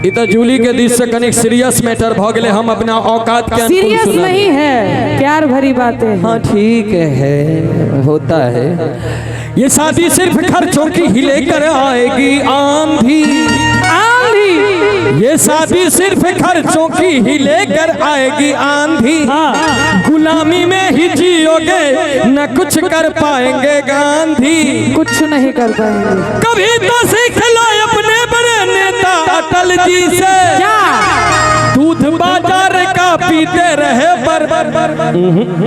ई तऽ जूली के दिस से कनिक सीरियस मैटर भ गेलै, हम अपना औकात के अनुकूल सीरियस सुना नहीं है, प्यार भरी बातें हैं। हाँ ठीक है, होता है। ये शादी सिर्फ खर्चों की ही लेकर आएगी आंधी, आंधी। ये शादी सिर्फ खर्चों की ही लेकर आएगी आंधी। हाँ। गुलामी में ही जियोगे न कुछ कर पाएंगे गांधी, कुछ नहीं कर पाएंगे। कभी तो सीख लो अपने बड़े नेता अटल जी से, क्या दूध बाजार का पीते रहे पर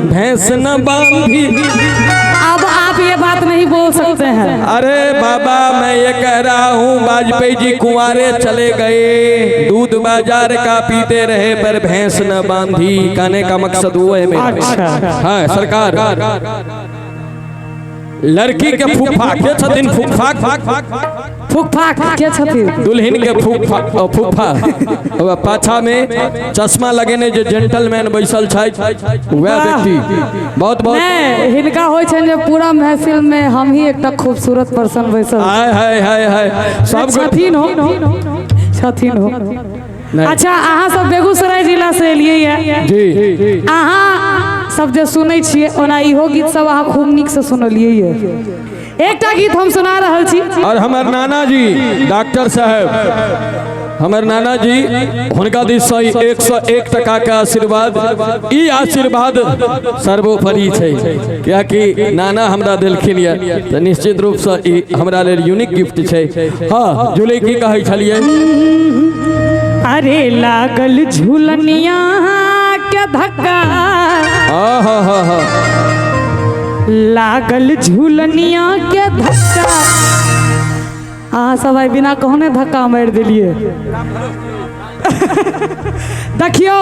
भैंस न बांधी। अब आप ये बात नहीं बोल सकते हैं। अरे बाबा मैं ये कह रहा हूँ, वाजपेयी जी कुंवारे चले गए, दूध बाजार का पीते रहे पर भैंस न बांधी। कहने का मकसद वो है मेरा। अच्छा। हाँ सरकार, लड़की के फूफा के छथिन, फूफा फुकफाक के छथिन, दुल्हन के फूफा फूफा पाछा में चश्मा लगेने जे जेंटलमैन बैसल छथि वएह व्यक्ति। बहुत बहुत नहीं, हिनका होइ छनि जे पूरा महफिल में हम ही एकटा खूबसूरत पर्सन बैसल। हाय हाय हाय हाय, सब छथिन हो, छथिन हो। नहीं। अच्छा, अहाँ सब बेगूसराय जिला से एलियै ये जी। अहाँ सब जे सुनै छियै, ओना इहो गीत सब अहाँ खूब नीक से सुनलियै ये। एकटा गीत हम सुना रहल छी। और हमर नाना जी डॉक्टर साहब, हमर नाना जी हुनका दिस से 101 टका के आशीर्वाद, ई आशीर्वाद सर्वोपरि छै, कियाकि नाना हमरा देलखिन ये तऽ निश्चित रूप से ई हमरा लेल यूनिक गिफ्ट छै। हाँ जुली की कहै छलियै? अरे लागल झूलनिया के धक्का, हाँ हाँ हाँ हाँ, लागल झूलनिया के धक्का। अहाँ सब आइ बिना कहने धक्का मारि देलियै। देखियौ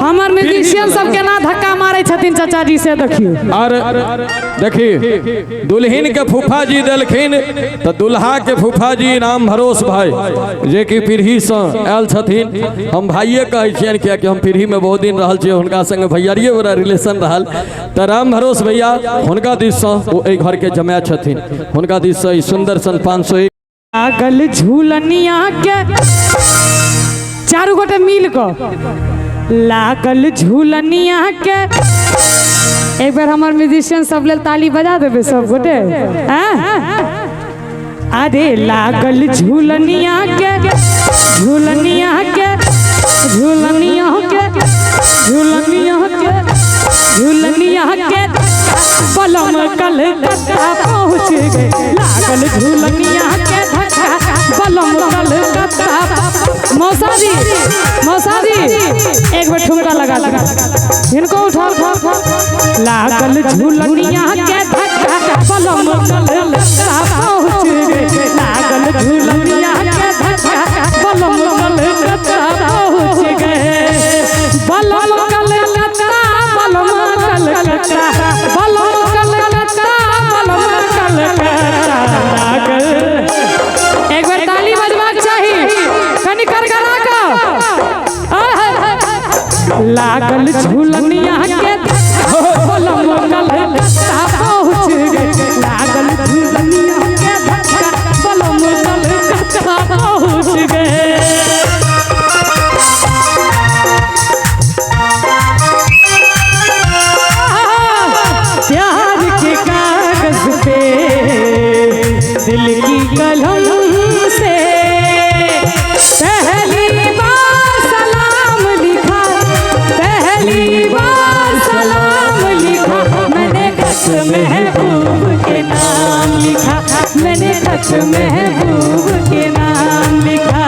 हमर म्यूजिशियन सब केना धक्का मारै छथिन चाचा जी से, देखियौ। और देखी दुल्हन के फूफा जी देलखिन तऽ दुल्हा के फूफा जी राम भरोस भाई जे कि पीढ़ी से आयल छथिन, हम भाइये कहै छियनि कियाकि हम पीढ़ी में बहुत दिन रहल छियै, हुनका संग भैयारिये वाला रिलेशन रहल। तऽ राम भरोस भैया हुनका दिस से ओ एहि घर के जमाय छथिन, हुनका दिस से ई सुंदर सन 501 लागल झूलनिया के, चारू गोटे मिल कऽ लागल झूलनिया के। एक बेर हमर म्यूजिशियन सब लेल ताली बजा देबै सब गोटे। अरे लागल झूलनिया के, झूलनिया के, झूलनिया के, झूलनिया के, झूलनिया के, बलम कलकत्ता पहुँच गए। लागल झूलनिया के धक्का, बलम कलकत्ता। मौसा जी, मौसा जी एक बार ठुमका लगा लगा इनको उठा उठा उठा। लागल झूलनिया के धक्का, बलम कलकत्ता पहुँच गए। लागल झूलनिया के धक्का, बलम कलकत्ता पहुँच गए। बलम कलकत्ता, बलम कलकत्ता, बलम कलकत्ता, बलम कलकत्ता। लागल, एक बार ताली बजबाक चाही कनि करकरा कऽ। लागल झूलनिया के धक्का, बलम कलकत्ता पहुँच गए। लागल झूलनिया के धक्का, बलम कलकत्ता पहुँच गए। प्यार के कागज पे दिल की कलम से पहली बार सलाम लिखा, पहली बार सलाम लिखा, मैंने खत महबूब के नाम लिखा, मैंने खत महबूब के नाम लिखा।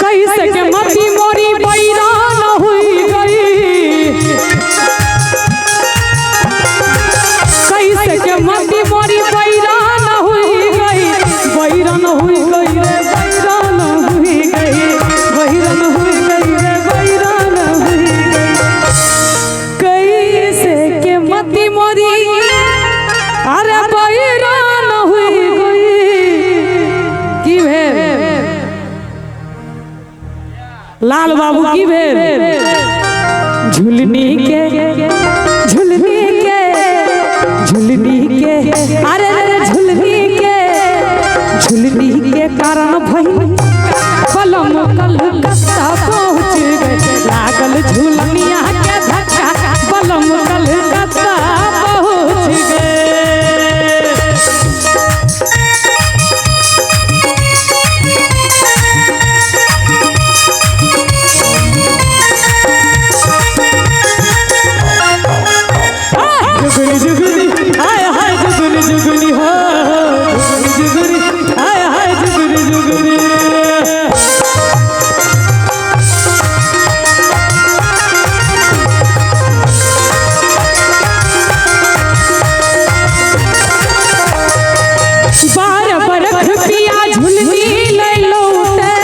कैसे के मती मोरी बैरान हुई गई, कैसे के मती मोरी बैरान हुई गई, बैरान हुई गई रे, बैरान हुई गई, बैरान हुई गई रे, बैरान हुई गई। कैसे के मती मोरी अरे बैरान हुई गई। की भेल लाल बाबू, की भेल? झुलनी के, झुलनी के, झुलनी के, अरे रे झुलनी के, झुलनी के कारण भइल पलम कलकत्ता पहुँच गए। लागल झुलनिया के धक्का पलम कलकत्ता पहुँच गए। जुगनी जुगनी हाय हाय जुगनी जुगनी हो, जुगनी जुगनी हाय हाय जुगनी जुगनी। बारह बरख पिया झुलनी ले लौटे,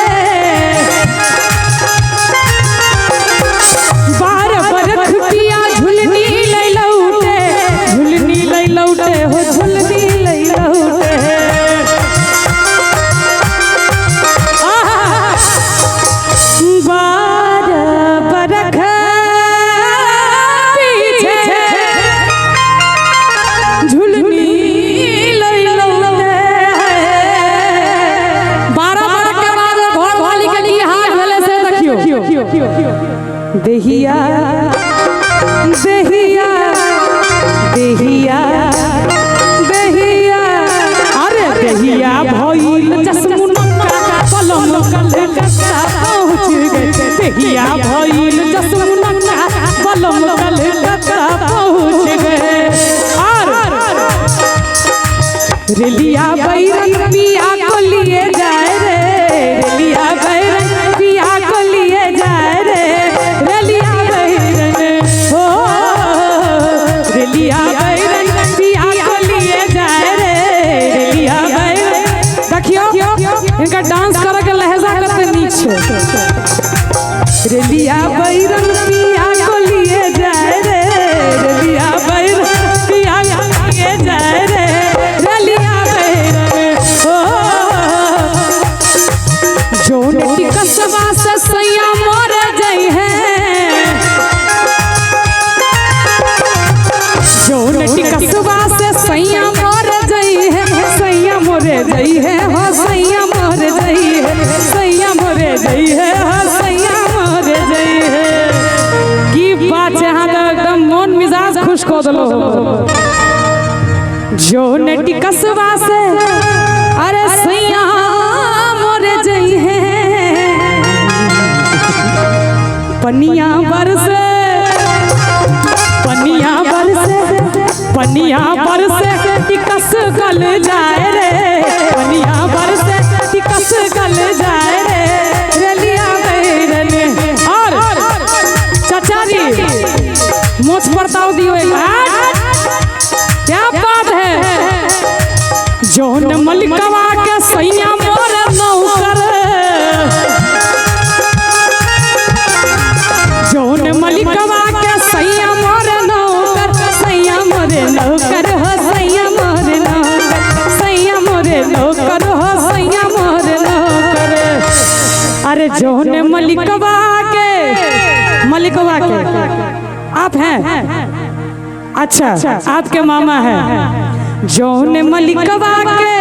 बारह बरख पिया झुलनी ले लौटे, झुलनी ले लौटे हो, झुलनी ले लौटे। बारह बरख पीछे झुलनी ले लौटे। 12 बरख के बाद घर वाली के की हाल भेलै से देखियो। देहिया देहिया देहिया देहिया, अरे देहिया भइल चश्मुनक्का पलम कलकत्ता पहुँच गए। देहिया भइल चश्मुनक्का पलम कलकत्ता पहुँच गए। और रेलिया बैरन पिया को लिए जाए रे, रेलिया बैरन पिया को लिए जाए रे, रेलिया बैरन हो, रेलिया बैरन पिया को लिए जाए रे, रेलिया बैरन। देखियो इनका डांस करे के लहजा कते नीक छै। रेलिया बैरन पिया को लिए जाए रे, रेलिया बैरन पिया को लिए जाए रे, रेलिया बैरन हो। जोन टिकसवा से सैया मोर जई है, जोन टिकसवा से सैया मोर जई है, सैया मोरे जई है हो, सैया मोरे जई है, सैया मोरे जई है हो, सैया मोरे जई है। की बात छै, अहाँ तऽ एकदम मोन मिजाज खुश कऽ देलहुँ। जोन टिकसवा से अरे सैया मोरे जई है, पनिया बरसे, पनिया बरसे, पनिया बरसे टिकस गल जाए रे, पनिया बरसे टिकस गल जाए रे, रेलिया बैरन। और चाचा जी मोछ परताव दियो एक बार, क्या बात है। जोन मलिकवा के सैया मोर नौकर, जोन मलिकवा के सैया मोर नौकर, सैया मोरे नौकर हो, सैया मोरे नौकर, सैया मोरे नौकर हो, सैया मोरे नौकर। अरे जोन मलिकवा के, मलिकवा के आप हैं, अच्छा आपके मामा हैं। जोन मलिकवा के